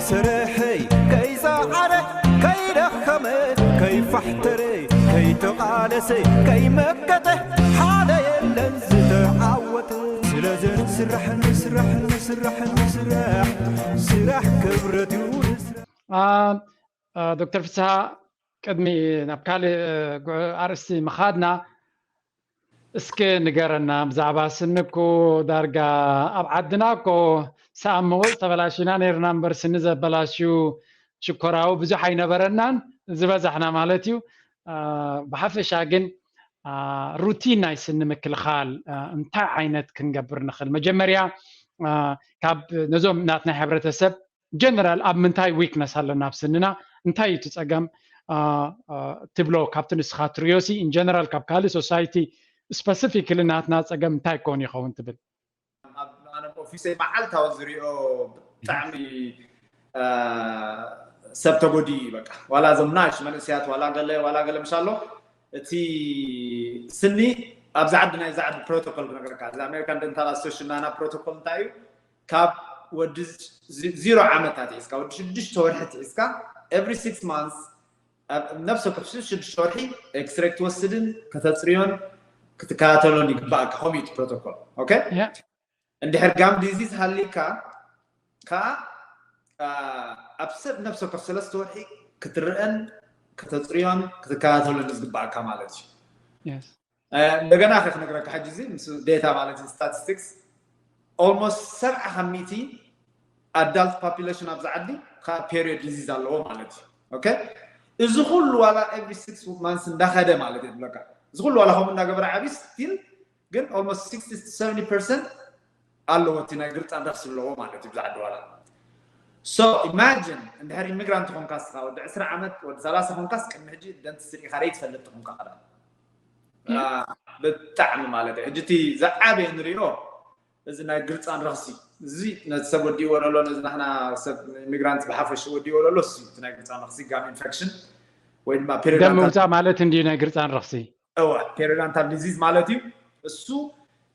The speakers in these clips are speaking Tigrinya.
ስርሐይ ከይሰዓረ ከይደኸመ ከይፋሕተረ ከይተቓለሰ ከይመከተ ሓደ የለን ዝተዓወተ። ስለዚ ንስራሕ ንስራሕ ንስራሕ ንስራሕ ስራሕ ክብረት እዩ ንስራሕ። ዶክተር ፍስሃ ቅድሚ ናብ ካልእ ኣርእስቲ ምኻድና እስኪ ንገረና ብዛዕባ ስኒ እኮ ዳርጋ ኣብ ዓድና እኮ ሰኣብ ምቑፅ ተበላሽና ነይርና እምበር ስኒ ዘበላሽዩ ሽኮራዊ ብዙሕ ኣይነበረናን ዝበዛሕና ማለት እዩ። ብሓፈሻ ግን ሩቲን ናይ ስኒ ምክልኻል እንታይ ዓይነት ክንገብር ንኽእል? መጀመርያ ካብ ነዞም ናትና ሕብረተሰብ ጀነራል ኣብ ምንታይ ዊክነስ ኣለና ኣብ ስንና እንታይ እዩ እቲ ፀገም ትብሎ ካብቲ ንስኻ ትሪኦሲ ኢንጀነራል ካብ ካልእ ሶሳይቲ ስፐሲፊክሊ ናትና ፀገም እንታይ ክኾን ይኸውን ትብል? ኣነ ኦፊሰይ መዓልታዊ ዝሪኦ ብጣዕሚ ሰብ ተጎዲኡ እዩ በቃ ዋላ እዞም ናሽ መንእስያት ዋላ ገለ ዋላ ገለ ምሻሎ እቲ ስኒ ኣብዚ ዓዲ ናይ ዛዕዲ ፕሮቶኮል ክነግረካ እዚ ኣሜሪካን ደንታል ኣሶሽን ናና ፕሮቶኮል እንታይ እዩ ካብ ወዲ ዚሮ ዓመት ኣትሒዝካ ወዲ ሽዱሽተ ወርሒ ኣትሒዝካ every six months ነብሰ ወከፍ ሽዱሽተ ወርሒ ኤክስሬ ክትወስድን ከተፅርዮን ክትከታተሎን ይግባእ ከምኡ ፕሮቶኮል ኦኬ እንድሕር ጋም ዲዚዝ ሃሊካ ከዓ ኣብ ሰብ ነብሰ ወከፍ ሰለስተ ወርሒ ክትርአን ከተፅርዮን ክትከታተሎን ዝግባእካ ማለት እዩ እንደገና ከ ክነግረካ ሕጂ እዚ ምስ ዴታ ማለት እዩ ስታቲስቲክስ almost ሰብዓ ካብ ሚእቲ ኣዳልት ፖፑሌሽን ኣብዚ ዓዲ ከዓ ፔሪዮድ ዲዚዝ ኣለዎ ማለት እዩ ኦኬ እዚ ኩሉ ዋላ every six months እንዳኸደ ማለት እዩ ዝብለካ እዚ ኩሉ ዋላ ከምኡ እንዳገበረ ዓብዩ still ግን almost sixty to seventy percent ኣለዎ እቲ ናይ ግርፃን ረክሲ ኣለዎ ማለት እዩ ብዛዕዲ ዋላ so imagine እንድሕር ኢሚግራንት ኾንካ ስኻ ወዲ ዕስራ ዓመት ወዲ ሰላሳ ኾንካስ ቅድሚ ሕጂ ደንትስት ርኢኻ ርኢኻ ትፈልጥ ኾንካ ቀዳም ብጣዕሚ ማለት እዩ ሕጂ እቲ ዝዓበየ ንሪኦ እዚ ናይ ግርፃን ረኽሲ እዚ ነቲ ሰብ ወዲእዎ ዘሎ ነዚ ናሕና ሰብ ኢሚግራንት ብሓፈሽ ወዲእዎ ዘሎ እሱ እቲ ናይ ግርፃን ረኽሲ ጋም ኢንፌክሽን ወይ ድማ ደም ምውፃእ ማለት እንድዩ ናይ ግርፃን ረኽሲ እወ ፔሪዳንታል ዲዚዝ ማለት እዩ እሱ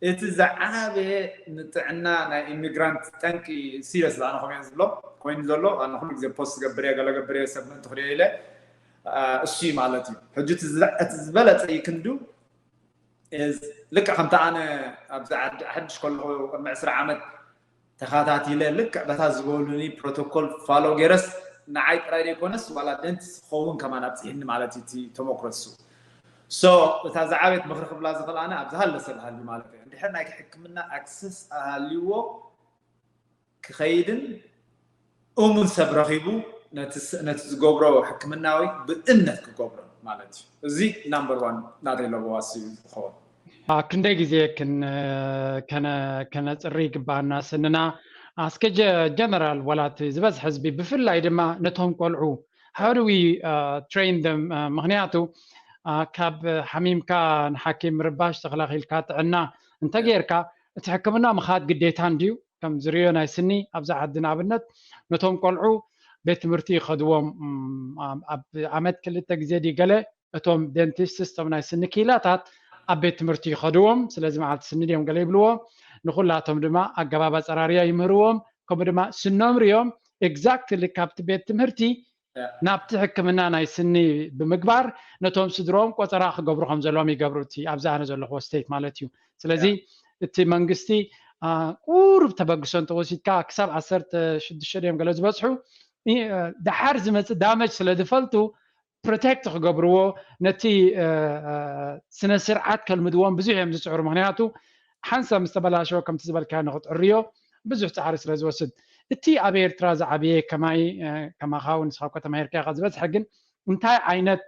እቲ ዝዓበየ ንጥዕና ናይ ኢሚግራንት ጠንቂ ሲሪየስ ኣነ ከምኡ ዝብሎ ኮይኑ ዘሎ ኣነ ኩሉ ግዜ ፖስት ገብር እየ ገለ ገብር እየ ሰብ ምእንቲ ክሪኦ ኢለ እሱ እዩ ማለት እዩ ሕጂ እቲ ዝበለፀ ይክንዱ ልክዕ ከምቲ ኣነ ኣብዚ ዓዲ ሓድሽ ከለኹ ቅድሚ ዕስራ ዓመት ተኸታቲለ ልክዕ በታ ዝበሉኒ ፕሮቶኮል ፋሎ ገይረስ ንዓይ ጥራይ ዘይኮነስ ዋላ ደንቲስ ክኸውን ከማን ኣብፅሕኒ ማለት እዩ እቲ ተመክሮ እሱ so እታ ዝዓበየት ምኽሪ ክብላ ዝኽእል ኣነ ኣብ ዝሃለ ሰብ ሃልዩ ማለት እዩ እንድሕር ናይ ሕክምና ኣክሰስ ኣሃልይዎ ክኸይድን እሙን ሰብ ረኺቡ ነቲ ዝገብሮ ሕክምናዊ ብእምነት ክገብሮ ማለት እዩ እዚ ናምበር ዋን ናተይ ለበዋሲ ዝኸውን ክንደይ ግዜ ከነፅሪ ይግባኣና ስንና እስከ ጀነራል ዋላ እቲ ዝበዝሐ ህዝቢ ብፍላይ ድማ ነቶም ቆልዑ how do we train them ምክንያቱ ካብ ሓሚምካ ንሓኪም ምርባሽ ተኸላኺልካ ጥዕና እንተጌርካ እቲ ሕክምና ምኻድ ግዴታ እንድዩ ከም ዝሪዮ ናይ ስኒ ኣብዛ ዓዲ ንኣብነት ነቶም ቆልዑ ቤት ትምህርቲ ይኸድዎም ኣብ ዓመት ክልተ ግዜ ድዩ ገለ እቶም ደንቲስትስ እቶም ናይ ስኒ ክኢላታት ኣብ ቤት ትምህርቲ ይኸድዎም ስለዚ መዓልቲ ስኒ ድዮም ገለ ይብልዎም ንኩላቶም ድማ ኣገባብ ኣፀራርያ ይምህርዎም ከምኡ ድማ ስኖም ሪኦም exactly ካብቲ ቤት ትምህርቲ ናብቲ ሕክምና ናይ ስኒ ብምግባር ነቶም ስድሮም ቆፀራ ክገብሩ ከም ዘለዎም ይገብሩ እቲ ኣብዚ ኣነ ዘለኹዎ ስቴት ማለት እዩ ስለዚ እቲ መንግስቲ ቁሩብ ተበግሶ እንተወሲድካ ክሳብ ዓሰርተ ሽዱሽተ ድዮም ገለ ዝበፅሑ ደሓር ዝመፅእ ዳመጅ ስለ ዝፈልጡ ፕሮቴክት ክገብርዎ ነቲ ስነ ስርዓት ከልምድዎም ብዙሕ እዮም ዝፅዕሩ ምክንያቱ ሓንሳብ ምስ ተበላሸወ ከምቲ ዝበልካዮ ንክትዕርዮ ብዙሕ ፃዕሪ ስለ ዝወስድ እቲ ኣብ ኤርትራ ዝዓብየ ከማይ ከማኻ እውን ንስኻ ከተማሂርካ ኢኻ ዝበዝሐ ግን እንታይ ዓይነት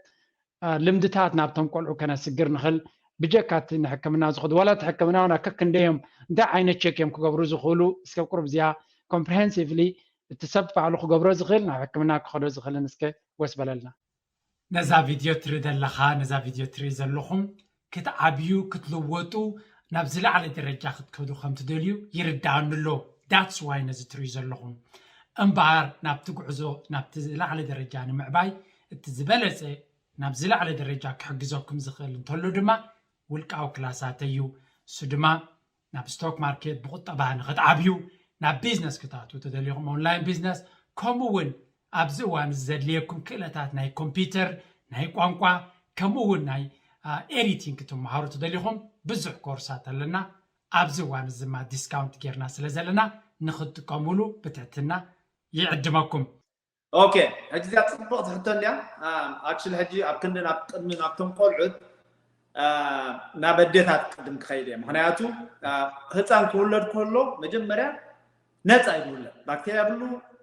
ልምድታት ናብቶም ቆልዑ ከነስግር ንኽእል ብጀካ እቲ ንሕክምና ዝኸዱ ዋላ እቲ ሕክምና እውን ከክንደዮም እንታይ ዓይነት ቸክ እዮም ክገብሩ ዝኽእሉ እስከ ቁሩብ እዚኣ ኮምፕሬሄንሲቭሊ እቲ ሰብ ባዕሉ ክገብሮ ዝኽእል ናብ ሕክምና ክኸዶ ዝኽእልን እስከ ወስ በለልና ነዛ ቪድዮ ትርኢ ዘለኻ ነዛ ቪድዮ ትርኢ ዘለኹም ክትዓብዩ ክትልወጡ ናብ ዝለዓለ ደረጃ ክትከዱ ከም ትደልዩ ይርድኣኒ ኣሎ that's why ነዚ ትርእዩ ዘለኹም እምበኣር ናብቲ ጉዕዞ ናብቲ ዝለዓለ ደረጃ ንምዕባይ እቲ ዝበለፀ ናብ ዝለዓለ ደረጃ ክሕግዘኩም ዝኽእል እንተሎ ድማ ውልቃዊ ክላሳት እዩ እሱ ድማ ናብ ስቶክ ማርኬት ብቁጠባ ንክትዓብዩ ናብ ቢዝነስ ክትኣትዉ ተደሊኹም ኦንላይን ቢዝነስ ከምኡ እውን ኣብዚ እዋን እዚ ዘድልየኩም ክእለታት ናይ ኮምፒውተር፣ ናይ ቋንቋ፣ ከምኡ እውን ናይ ኤዲቲንግ ክትመሃሩ ትደሊኹም ብዙሕ ኮርሳት ኣለና። ኣብዚ እዋን እዚ ድማ ዲስካውንት ጌርና ስለ ዘለና ንክትጥቀሙሉ ብትሕትና ይዕድመኩም። ኦኬ፣ ሕጂ እዚኣ ፅቡቕቲ ሕቶ እንድያ። ኣክሽሊ ሕጂ ኣብ ክንዲ ናብ ቅድሚ ናብቶም ቆልዑት ናብ ኣዴታት ቅድም ክኸይድ እየ። ምክንያቱ ህፃን ክውለድ ከሎ መጀመርያ ነፃ እዩ ዝውለድ። ባክቴርያ ብሉ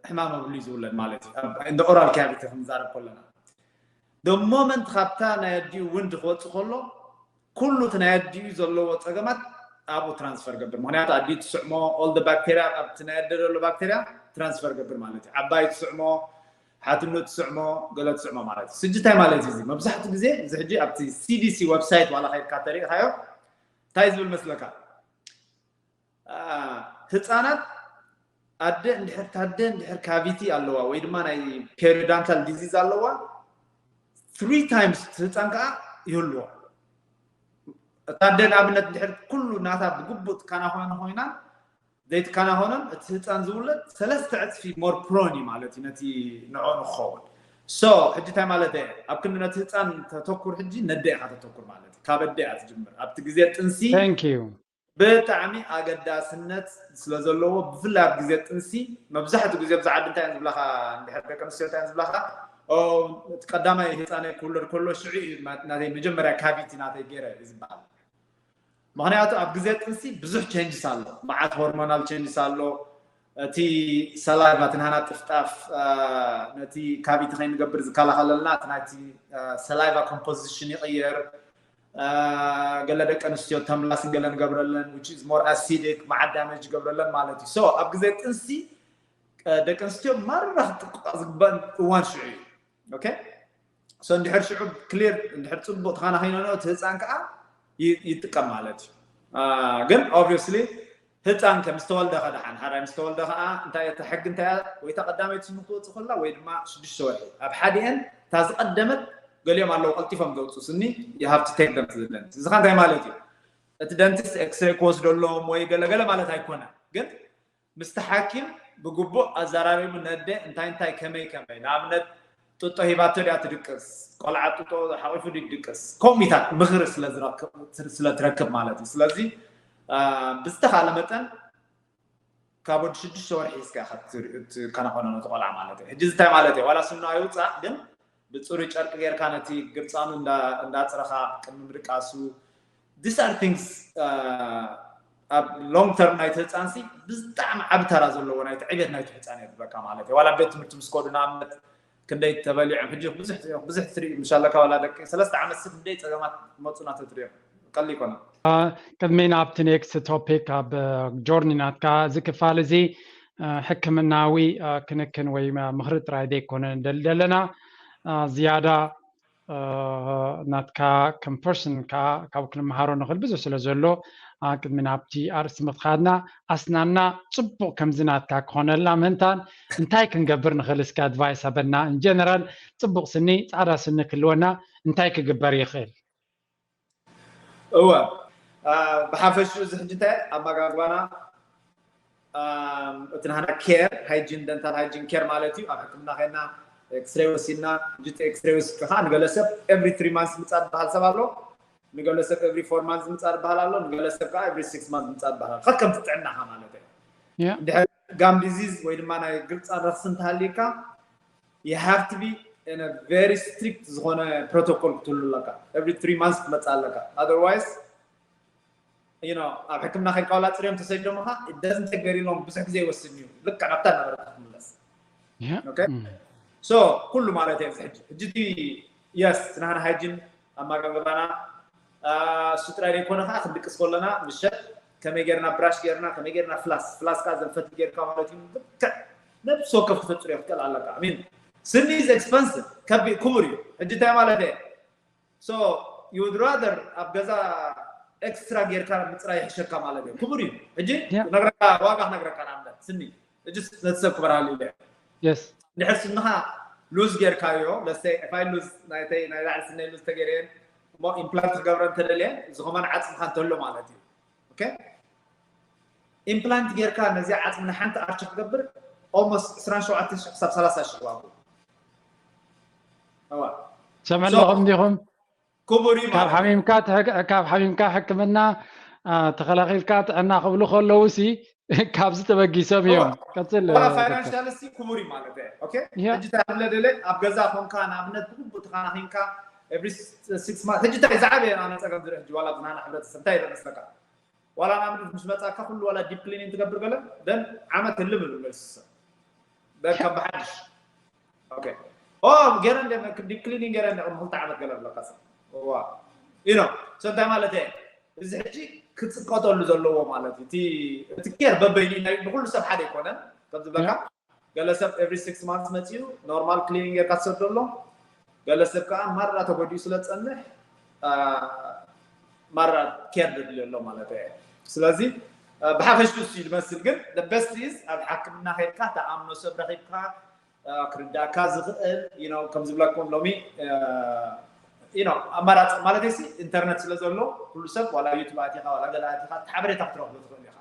ሕማም ብሉ እዩ ዝውለድ ማለት እዩ። እንደ ኦራል ካቪቲ ክንዛረብ ከለና ሞመንት ካብታ ናይ ኣዲኡ ውንድ ክወፅእ ከሎ ኩሉ እቲ ናይ ኣዲኡ ዘለዎ ፀገማት ኣብኡ ትራንስፈር ገብር። ምክንያቱ ኣዲኡ ትስዕሞ ኦል ባክቴርያ ኣብቲ ናይ ኣደ ዘሎ ባክቴርያ ትራንስፈር ገብር ማለት እዩ። ዓባይ ትስዕሞ፣ ሓትኖ ትስዕሞ፣ ገለ ትስዕሞ ማለት እዩ። ስጂ እንታይ ማለት እዩ? እዚ መብዛሕትኡ ግዜ እዚ ሕጂ ኣብቲ ሲዲሲ ዌብሳይት ዋላ ከይድካ ተሪእካዮ እንታይ ዝብል መስለካ? ህፃናት ኣደ እንድሕር ታደ እንድሕር ካቪቲ ኣለዋ ወይ ድማ ናይ ፔሪዳንታል ዲዚዝ ኣለዋ፣ ትሪ ታይምስ ህፃን ከዓ ይህልዎ። እታ ኣደ ንኣብነት እንድሕር ኩሉ ናታ ብግቡእ ትከናኸኖ ኮይና ዘይትከናኸኖን እቲ ህፃን ዝውለድ ሰለስተ ዕፅፊ ሞር ፕሮን እዩ ማለት እዩ ነቲ ንዕኡ ንክኸውን። ሶ ሕጂ እንታይ ማለት እየ? ኣብ ክንዲ ነቲ ህፃን ተተኩር፣ ሕጂ ነደ ኢካ ተተኩር ማለት እዩ። ካብ ኣደ እያ ትጅምር። ኣብቲ ግዜ ጥንሲ Thank you። ብጣዕሚ ኣገዳስነት ስለዘለዎ ብፍላይ ኣብ ግዜ ጥንሲ መብዛሕትኡ ግዜ ብዛ ዓዲ እንታይ እየን ዝብላካ እንድሕር ደቂ ኣንስትዮ እንታይ እየን ዝብላካ እቲ ቀዳማይ ህፃነይ ክውለድ ከሎ ሽዑ እዩ ናተይ መጀመርያ ካቪቲ ናተይ ገይረ እዩ ዝበሃል። ምክንያቱ ኣብ ግዜ ጥንሲ ብዙሕ ቸንጅስ ኣሎ፣ መዓት ሆርሞናል ቸንጅስ ኣሎ። እቲ ሰላይቫ እቲ ናህና ጥፍጣፍ ነቲ ካቪቲ ከይንገብር ዝከላኸለልና እቲ ናይቲ ሰላይቫ ኮምፖዚሽን ይቕየር። ገለ ደቂ ኣንስትዮ ተምላስን ገለ ንገብረለን which is more acidic መዓት ዳሜጅ ይገብረለን ማለት እዩ። So ኣብ ግዜ ጥንሲ ደቂ ኣንስትዮ ማራ ክጥንቀቓ ዝግባእ እዋን ሽዑ እዩ። ኦኬ so እንድሕር ሽዑ ክሊር እንድሕር ፅቡቅ ተኸናኺነኖ እቲ ህፃን ከዓ ይጥቀም ማለት እዩ። ግን obviously ህፃን ከምዝተወልደ ከደሓን ሓራይ ምስተወልደ ከዓ እንታይ እቲ ሕጊ እንታይ ወይ እታ ቀዳመይቲ ስሙ ክትወፅእ ከላ ወይ ድማ ሽዱሽተ ወርሒ ኣብ ሓዲአን እታ ዝቀደመት ገሊኦም ኣለዉ ቀልጢፎም ዘውፅኡ ስኒ you have to take them to the dentist እዚ እንታይ ማለት እዩ? እቲ ደንቲስት ኤክስሬ ክወስደሎም ወይ ገለገለ ማለት ኣይኮነ ግን ምስቲ ሓኪም ብግቡእ ኣዘራሪቡ ነደ እንታይ እንታይ ከመይ ከመይ ንኣብነት ጥጦ ሂባቶ ድያ ትድቅስ ቆልዓ ጥጦ ሓቂፉ ድድቅስ ኮሚታት ምኽሪ ስለትረክብ ማለት እዩ። ስለዚ ብዝተኻለ መጠን ካብ ወዲ ሽዱሽተ ወርሒ እስካ ከናኾኖ ነቲ ቆልዓ ማለት እዩ። ሕጂ እንታይ ማለት እዩ ዋላ ስኖ ኣይውፃእ ግን ብፅሩይ ጨርቂ ጌርካ ነቲ ግርፃኑ እንዳፅረኻ ቅድሚ ምድቃሱ these are things ኣብ long term ናይቲ ህፃንሲ ብጣዕሚ ዓቢ ተራ ዘለዎ ናይቲ ዕቤት ናይቲ ህፃን እየ ዝብለካ ማለት እዩ። ዋላ ቤት ትምህርቲ ምስ ከዱ ንኣብነት ክንደይ ተበሊዖም ሕጂ ብዙሕ ብዙሕ ትርኢ ምሻለካ ዋላ ደቂ ሰለስተ ዓመት ሲ ክንደይ ፀገማት መፁ ናተትሪኦም ቀሊ ይኮነ። ቅድሚ ናብቲ ኔክስት ቶፒክ ኣብ ጆርኒ ናትካ እዚ ክፋል እዚ ሕክምናዊ ክንክን ወይ ምኽሪ ጥራይ ዘይኮነ ንደሊ ዘለና ዝያዳ ናትካ ከም ፐርሰን ከዓ ካብኡ ክንመሃሮ ንኽእል ብዙሕ ስለ ዘሎ ቅድሚ ናብቲ ኣርእስቲ ምኽኻድና ኣስናና ፅቡቕ ከምዚ ናትካ ክኾነልና ምህንታን እንታይ ክንገብር ንኽእል እስኪ ኣድቫይስ ኣበና። ኢንጀነራል ፅቡቕ ስኒ ፃዕዳ ስኒ ክህልወና እንታይ ክግበር ይኽእል? እወ ብሓፈሽኡ እዚ ሕጂ እንታይ ኣመጋግባና እቲ ናህና ኬር ሃይጂን ደንታል ሃይጂን ኬር ማለት እዩ። ኣብ ሕክምና ከይና ኤክስሬ ወሲድና ሕጂ ኤክስሬ ወሲድካ ከዓ ንገለ ሰብ ኤቭሪ ትሪ ማንስ ምፃ ዝበሃል ሰብ ኣሎ፣ ንገለ ሰብ ኤቭሪ ፎር ማንስ ምፃ ዝበሃል ኣሎ፣ ንገለ ሰብ ከዓ ኤቭሪ ሲክስ ማንስ ምፃ ዝበሃል ኣሎ። ከከምቲ ጥዕናኻ ማለት እዩ። እንድሕር ጋም ዲዚዝ ወይ ድማ ናይ ግርፃን ረኽሲ እንተሃልዩካ you have to be in a very strict ዝኾነ ፕሮቶኮል ክትህሉ ኣለካ። ኤቭሪ ትሪ ማንስ ክትመፅእ ኣለካ። Otherwise you know ኣብ ሕክምና ከይድካ ዋላ ፅርዮም ተሰዲዶምኻ it doesn't take very long ብዙሕ ግዜ ይወስድ እዩ። ልክዕ ናብታ ነበረካ ክትምለስ። Okay so ኩሉ ማለት እየ ሕጂ ሕጂ yes ናህና ሃይጂን ኣመጋግባና እሱ ጥራይ ዘይኮነ ከዓ ክንድቅስ ከለና ምሸት ከመይ ጌርና ብራሽ ጌርና ከመይ ጌርና ፍላስ ፍላስ ከዓ ዘንፈት ጌርካ ማለት እዩ። ልክዕ ነብሲ ወከፍ ክተፅርዮ ክትክእል ኣለካ። ሚን ስኒ is expensive ከቢ ክቡር እዩ። ሕጂ እንታይ ማለት እየ so you would rather ኣብ ገዛ ኤክስትራ ጌርካ ምፅራይ ይሕሸካ ማለት እዩ። ክቡር እዩ። ሕጂ ነግረካ ዋጋ ክነግረካ ንኣብነት ስኒ ሕጂ ነቲ ሰብ ክበርሃሉ ኢለ Yes እንድሕር ስንኻ ሉዝ ጌርካዮ let's say if I lose ናይተይ ናይ ላዕሊ ስነይ ሉዝ ተገይረየን እሞ ኢምፕላንት ክገብረ እንተደልየ ዝኸማን ዓፅምኻ እንተሎ ማለት እዩ። Okay ኢምፕላንት ጌርካ ነዚኣ ዓፅሚ ንሓንቲ ኣርች ክገብር almost ዕስራን ሸውዓተን ሽሕ ክሳብ ሰላሳ ሽሕ ዋግኡ። እዋ። ሰምዕ ኣለኹም ዲኹም? ክቡር እዩ ካብ ማለት ሓሚምካ ትሕክ- ካብ ሓሚምካ ሕክምና አ፣ ተኸላኺልካ ጥዕና ክብሉ ከለዉ ሲ ካብዚ ተበጊሶም እዮም። ቀፅል ዋላ ዶክተር። ፋይናንሻል ሲ ክቡር እዩ ማለት እዩ። ኦኬ ያ። ሕጂ እንታይ ክብለ ደለ ኣብ ገዛ ኮንካ ንኣብነት ብግቡእ ተኸናኺንካ every six months ሕጂ እንታይ ዝዓበየ ኣነ ፀገም ዝርኢ ሕጂ ዋላ ብዝናና ሕብረተሰብ እንታይ ይረአ መስለካ? ዋላ ንኣብነት ምስ መፃካ ኩሉ ዋላ ዲፕ ክሊኒንግ ትገብር ገለ ደን ዓመት ህልም ይብል መልሲ ሰብ ደን ከም ብሓድሽ ኦኬ ኦ ገረ እንደ ዲፕ ክሊኒንግ ገረ እንደ ክልተ ዓመት ገለ ኣለካ ሰብ ዋ you know so እንታይ ማለት እየ እዚ ሕጂ ክፅቀጠሉ ዘለዎ ማለት እዩ እቲ እቲ ኬር በበይኑ ናይ ንኩሉ ሰብ ሓደ ኣይኮነን ከም ዝብለካ ገለ ሰብ every six months መፅኡ ኖርማል ክሊኒንግ ጌርካ ትሰደሎም ገለ ሰብ ከዓ ማራ ተጎዲኡ ስለ ዝፀንሕ አ፣ ማራ ኬር ዘድልዮ ኣሎ ማለት እዩ ስለዚ አ፣ ብሓፈሽኡ እሱ እዩ ዝመስል ግን the best is ኣብ ሕክምና ከድካ ተኣምኖ ሰብ ረኪብካ አ፣ ክርዳእካ ዝኽእል you know ከም ዝብለኩም ሎሚ you know ኣማራፂ ማለት ሲ ኢንተርነት ስለ ዘሎ ኩሉ ሰብ ዋላ ዩቱብ ኣቲኻ ዋላ ገለ ኣቲኻ እቲ ሓበሬታ ክትረክቦ ትኽእል ኢኻ